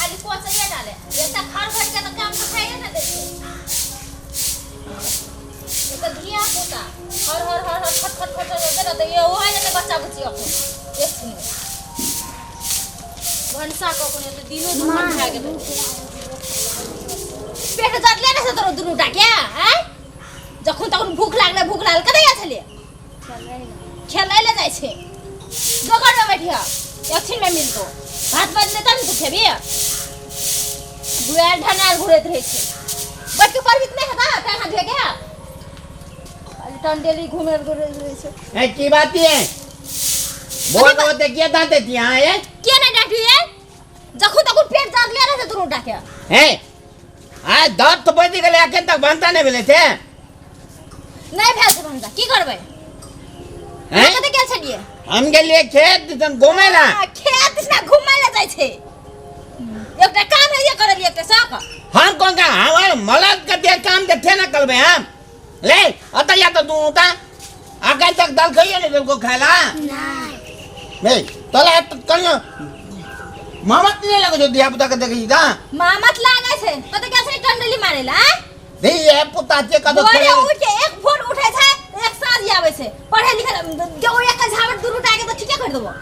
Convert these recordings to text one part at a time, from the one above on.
खाली कोचैये डाले एकटा घर भर के तऽ काम सिखाइए ने दै छै। एक तऽ धिया पुता हर हर हर हर खट खट खट होते रहते, ये ओहा जेतै बच्चा बुच्ची अखन एक छिन भनसा कऽ कोने तऽ दिनो दुपहर भए गेलै। पेट जरले रहै छै तोरो दुनू टा के आँय, जखन तखन भूख लागलै भूख लागल। कतऽ जाइ छलियै? खेलै लए जाइ छै। दोकानमे बैठिया, एक छिनमे मिलतौ। भात बनतै तब ने तू खेबी। बुआल ढनाल घुरैत रहै छै। बैठ के पढ़बी तऽ नहि हेतै? टांग हाथ धोए के खाली टंडेली घुमे घुरैत रहै छै। ए, की बात है? बोल तो देखिए दांत थी हाँ ये। के नहि डांटिए? जखन तखन पेट जागले रहै छै दुनू टाके। हे, आ दर्द तो बजि गेलै, अखन तक बनता नहि भेलै छै। नहि भेल छै भनसा, की करबै? हैं? कतऽ गेल छलियै? हम गेलियै खेत दिसन घुमै ला। आ, खेत दिसना घुमै लए जाइ छै? एकटा काम है करलियै, एकटा शौक। हम कोन काम? हमर मलद के दे काम देखे ना करबै हम। ले अतः या तो दुनू ता अखन तक दल खइए नहीं देलको खाइला नहीं तोला तो कहियो मामत नहीं लगो जो दिया पुता के देखी ता। मामत लागै छै। कतऽ गेल छलियै टंडली मारै लए? दी ये पुता के कतो भोरे खेले। उठ के एक भोर उठै छै, एक साँझ आबै छै। पढ़े लिखे जो एक झावट दुनू टा के तऽ ठीके कर देबो।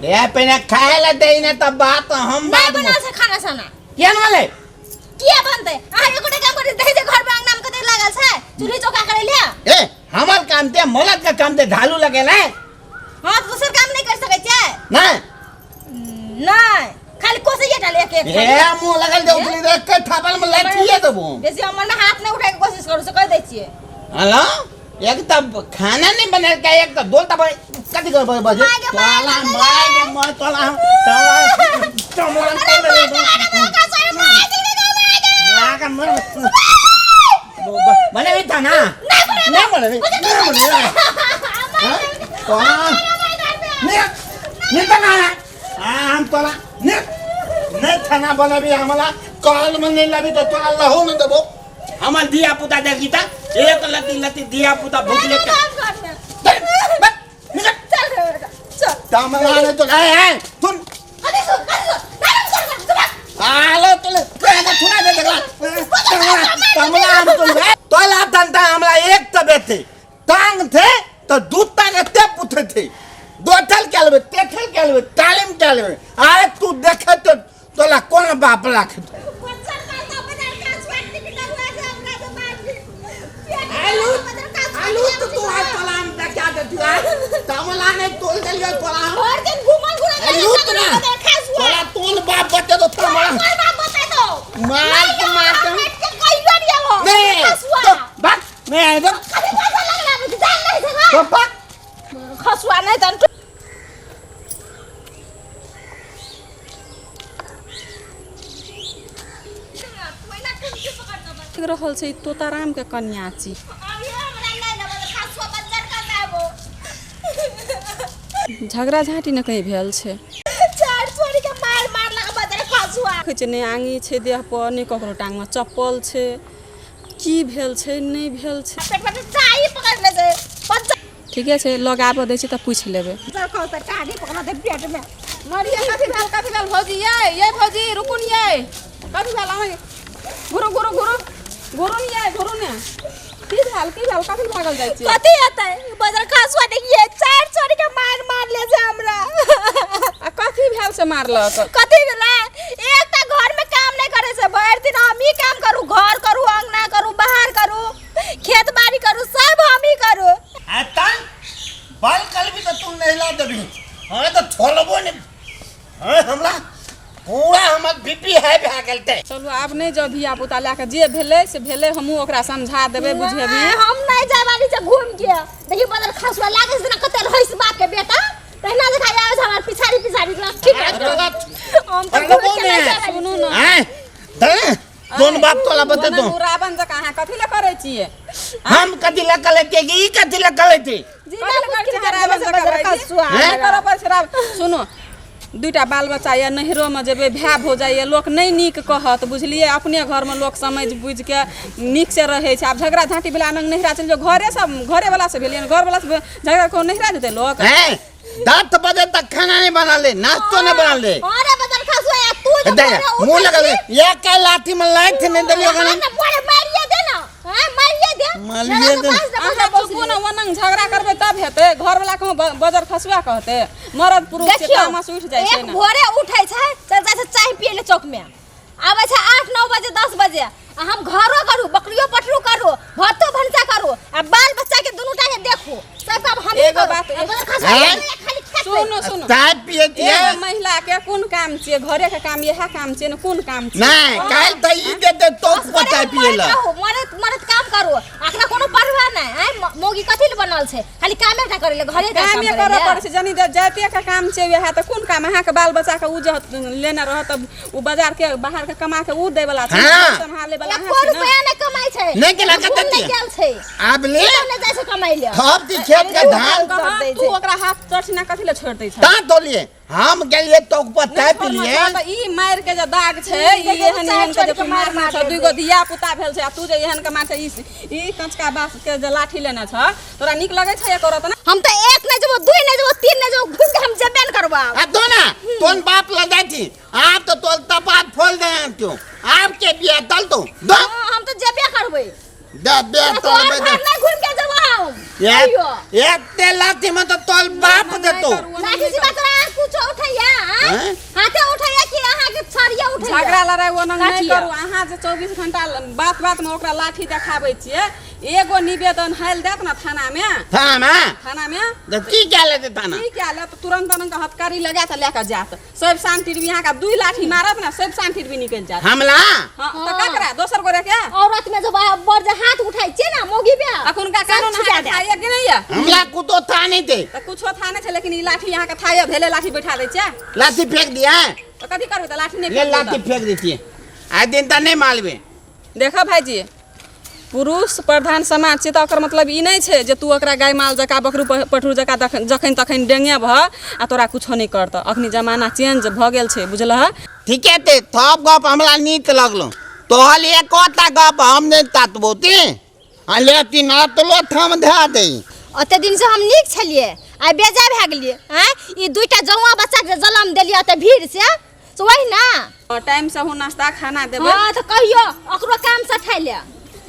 दे पहिने खाए ला दे ने तब बात हम नहि बाद में। बनल छै खाना साना। किया ना ले? किया बनतै? अहाँ एकोटा काम करै देखै छै घर में अंगना में कते लागल छै चूल्ही चौका करै ले। ए, हमर काम ते मलद का काम ते ढालू लगे ले। हां, तऽ दोसर काम नहि कर सकै छियै? नहीं। नहि, खाली कोसैये टा एक एक। ए, मुंह लगल दे उतली देख के थापल में लाठिए देबो। बेसी हमर में हाथ नहि उठाय के कोशिश करू से कहि दै छियै। हेलो, एक त खाना नहीं बने के, एक त दोल त कथि कर बजे। माय गे माय, तोला माय गे। माय गे माय, तोला तोला तोला। अरे मार दे, मार दे, ओकरा सोरे मार दे, मार दे। माय के मर बने भी था ना। नहीं नहीं बने भी, नहीं बने तोला नहीं नहीं था ना। हाँ, हम तोला नहीं नहीं खाना बनाबी। हमला कॉल में नहीं लाबी तो तोला लहू न देबो। हमर धिया पुता देखी त एक लती लती धिया पुता भूखले के चल रे बेटा, चल। तमला ने तो ए ए सुन। कथी सुन, कथी सुन? नहीं, नहीं, सुन, सुन, सुन। आलो तोले प्रेम थुना दे देखला तमला तमला हम तो तोला तंता हमला एक तबे थे टांग थे तो दू टांग एते पुथे थे दोठल के लेबे तेठल के लेबे तालीम के लेबे। आरे तू देखे तो तोला कोन बाप राख। बच्चा का बजार का छुआटी के हुआ से हमरा से मार दी। आलू आलू तो तू आज तोला हम देखा दे तू आज तमला ने तोल देलियो तोला हम। भर दिन घुमल घुरल आलू तो ना तोला तोल बाप बचे तो तमला। कोई बाप बता दो। मार के मार के। बैठ के कहियो नहीं आवो। नहीं खसुआ। तो बाप नहीं आए तो। कभी पैसा लगला बुझ जान नहीं सका। तो बाप खसुआ नहीं तन। रहल छै तोताराम के कन्या छी। झगड़ा झाँटी ने कहीं भेल छै। देखै छै नहि आङी छै देह पर, नहि ककरो टांगमे चप्पल छै। की भेल छै नहि भेल छै? ठीके छै, लग आबऽ दै छै तऽ पूछि लेबै। कथी भेल, कथी भेल भौजी? यै यै भौजी, रुकू ने यै, कथी भेल अहाँ? घुरू घुरू घुरू घुरू ने यै, घुरू ने। की भेल, की भेल, कथी भागल जाइ छियै? कथी हेतै? बजर खसुआ देखिए चार छोरी के मार मार ले छै हमरा। आ कथी भेल से मारलक? कथी भेलै? एक तऽ घर में काम नहि करै छै, भरि दिन हमही काम करू, घर करू, अंगना करू, बाहर करू, खेत बाड़ी करू, सब हमही करू। आ तन बाल कल भी तो तू नहीं ला देबी। हाँ तो छोड़बो नहीं। हाँ, हमरा पूरा हमर बीपी है भए गेल ते। चलू आब नहि जाउ धिया पुता लए कऽ, जे भेलै से भेलै, हमहूँ ओकरा समझा देबै बुझेबी। हम नहि जाय वाली छै घूम के। देखी बदल खसुआ लागै छै जेना कते रहीस बाप के बेटा तहिना देखा आबै छै हमर पिछाड़ी पिछाड़ी। ठीक है, हम तऽ घूम के नहि जाय वाली। सुनू ने। आँय तऽ कोन बाप तोला बते तो रावण जकाँ अहाँ कथी लए करै छियै? हम कथी लए करै छियै कि ई कथी लए करै छै? सुनू, दुइटा बाल बच्चा यऽ, नैहरोमे जेबै भाय भौजाइ यऽ, लोक नहि नीक कहत, बुझलियै? अपने घरमे लोक समझि बुझिके नीकसँ रहै छै। आब झगड़ा झाँटी भेलै आनंद नैहरा चलि जाउ, घरेसँ घरेवलासँ भेलियै ने, घरवलासँ झगड़ा कऽ नैहरा जेतै लोक? 10 बजे तक खाना नहीं बना ले, नाश्तो नहीं बना ले। अरे बदल खसुआ, तू बजे दे भोरे मुंह उठै लगा छी। ये के लाठी में लाइट नहीं देलियो हाँ, गना ना, मोरे मारिए दे ना। हाँ, मारिए दे। मारिए दे। अहाँ चुपू ने, ओनंग झगड़ा करबै तब हेतै। घरवला कहूँ बजर खसुआ कहतै, मरद पुरुष छै, देखियौ, तामस उठि जाइ छै एक ने। भोरे उठै छै, चल जाइ छै चाय पियै ले चौक में, आबै छै 8 9 बजे 10 बजे, आ हम घरो करू, बकरियो पटरू करू, भातो भनसा करू, आ बाल बच्चा के दुनू टा के देखू, सब काम हम एगो बात- हैं? खाली खेतै। सुनू सुनू, चाय पिए एगो थिए महिला के कोन काम छियै? घरे के काम इएह काम छियै ने, कोन काम छियै? नहीं काल त ई देते तो असगरे चाय पिए मरद ला। रहू, मरद मरद काम करू, अखना कोनो परवाह नहि। आँय, मौगी कथी ले बनल छै? खाली कामे टा करै ले, घरे टा काम कामे करै करऽ ले। पड़ै छै, जनी जाइते के काम छै वएह। तऽ कोन काम अहाँके बाल बच्चाके उ जे लेने रहत, तऽ उ बाजार के बाहर के कमा के उ दै वाला छै? हाँ। सम्हाले वाला एको अहाँ छी ने। रुपया नहि कमाइ छै। नहि केना घूम कतऽ नहि दिया? गेल छै। आब ले कतौ नहि जाइ छै कमाइ ले। थप दी खेत के धान। कहाँ तू ओकरा हाथ चढ़िना कथी ले छोड़ि दै छै? ता तोलिए हम गेलिए तो पर चाय नहि छोड़ना पिलिए। छै, तऽ ई मारि के जे दाग छै, ई देखियौ, एहन चाय एहन के जे छोड़ि के तू मारि मारने मारि छ, दुइगो धिया पुता भेल छै, आ तू जे एहन के मार छै, ई कचका बाँस के जे लाठी लेने छ, तोरा नीक लगै छै एको रत्ना? हम तऽ एक नहि जेबो, दुई नहि जेबो, तीन नहि जेबो, घुमि के हम जेबे ने करबो आब। आ दो ना तोन बाप ल जाय थी, आप तो तोल तपात फोल दे क्यों आपके बिया तल तो दो। हाँ, हम तऽ जेबे करबै। दे बे तोहर तोल बे घर नहि घुमि के जेबो हम। कहियो। एते लाठी में तो तोल बाप देतो। लाठी से बात तोरा कुछो उठैया? हैं? हाथे उठैया कि अहाँके छड़िया उठैया? झगड़ा लड़ाइ ओना नहि काठिया। करू। अहाँ जे 24 घंटा बात बात में ओकरा लाठी देखाबै छियै, एगो निवेदन हाल देत ने थाना में। थाना? थाना में। तो की क्या लेते थाना? की क्या लेत? तुरंत अनंग हथकड़ी लगा के लए के जायत। सब शांति भी अहाँके दुई लाठी मारत ने, सब शांति भी निकलि जायत। हमला? हाँ, तऽ ककरा? दोसर गोरे के। औरत में जब बड़ जे हाथ उठाइ छियै ने मौगी पे, अखुनका कानून सब छुटा अहाँके देत। थाये कि नहि यऽ? हमला कुतो था नहीं थे। तऽ कुछो था नहि छै, लेकिन ई लाठी अहाँके थाये भेलै, लाठी बैठा दै छियै। लाठी फेंक दिया है। तऽ कथी करबै? तऽ लाठी नहि ले फेकबै लाठी तऽ? फेंक देती है, आज दिन तक नहीं मालवे। देखऽ भाईजी, पुरुष प्रधान समाज छै, तऽ ओकर मतलब ई नहि छै जे तू ओकरा गाय माल जकाँ, बकरू पठरू जकाँ जखन तखन डेंगे भऽ आ तोरा कुछो नहि करतऽ। अखनी जमाना चेंज भऽ गेल छै, बुझलह? ठीके ते थप गप हमला नीक लगलो, तोहल एकोटा गप हम नहीं तातबो ते आ लेकिन अतलो थम धए दे। ओते दिन से हम नीक छलियै, आइ बेजा भए गेलियै। आँय, ई दुइटा जौआ बच्चा के जलम देलियै ओते भीड़ से, से वही ना। टाइम से हूँ नाश्ता खाना देबै। हाँ, तऽ कहियो ओकरो काम सठाइ ले।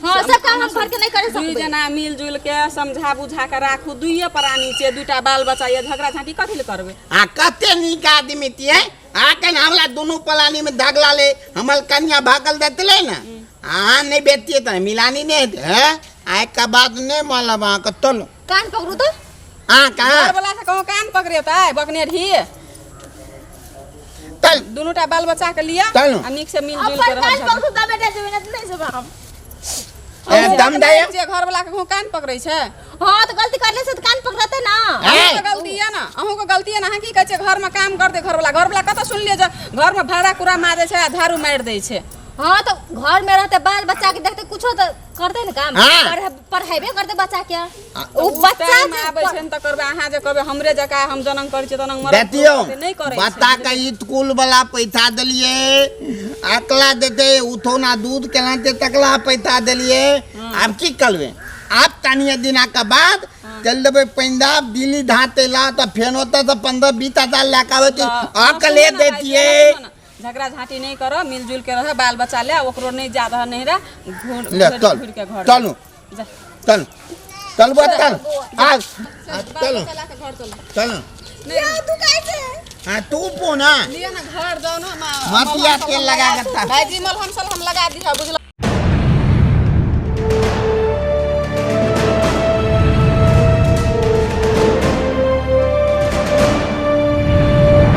हाँ, सब काम हम घर के नहि करे दुई सकबै। जना मिल जुल के समझा बुझा के राखू। दुइये प्राणी छियै, दुइटा बाल बच्चा यऽ, झगड़ा झाँटी कथी लए करबै? आ कते नीक आदमी तियै, आखन हमरा दुनू पलानी में धगला ले हमर कन्या भागल देतले ने, अहाँ नहीं बेचतियै तऽ मिलानी नहीं हेतै। हैं, आइ के बाद नहीं मालब अहाँके। चलू। कान पकड़ू तऽ। अहाँ कहाँ घरवला से कहूँ कान पकड़ेतै बकने ढी? चल। दुनूटा बाल बच्चा के लिए चलू। आ नीक से मिल जुल के अपन रहब। कान झगड़ा पकड़ू तबे नहि जेबै, नहि तऽ नहि जेबै हम। ए, दम दे। जे घरवला के कहूँ कान पकड़ै छै? हाँ, तऽ गलती करले से तऽ कान पकड़तै ना। ए, अहूँके गलती यऽ ने, अहूँके गलती यऽ ने। अहाँ की कहै छियै घरमे काम करतै घरवला? घरवला कतऽ सुनलियै जे घरमे भाड़ा कूड़ा मारै छै आ झाड़ू मारि दै छै? हाँ, तऽ घर में रहते, बाल बच्चा के देखते, कुछो तऽ करतै ने काम। हाँ। पढ़ेबे करतै बच्चा के ओ बच्चा टाइम जे आबै छै ने तऽ करबै। अहाँ जे कहबै हमरे जकाँ हम जनम करै छियै तनंग मरद देखियौ, पुरुष नहि करै छै। बच्चा के स्कूल वाला पैसा देलिए, अकला देते उठौना दूध केना दे तकला पैसा देलिए। आब की करबै? आब तनिए दिना के बाद चल देबै पंजाब दिल्ली धाते ला, तऽ फेर ओतऽ से 15-20 हजार लए के आबै छी। तऽ अकले सुनू ने भाई, देतियै। सुनू ने, झगड़ा झाँटी नहि करऽ, मिलजुल के रह बाल बच्चा ले, ओकरो नहि जा रह नहीं रह घूर ले चल। घूर के घर चलू। जा। चल चल बुआ, चल आ। बाल चलो। बच्चा लए के घर चलू। चल। नहीं दुखाइ छै। हाँ, तू पो ना लिअ ने, घर जाउ ने। मतिया तेल लगा के भाईजी, मलहम सलहम लगा दिहऽ, बुझल?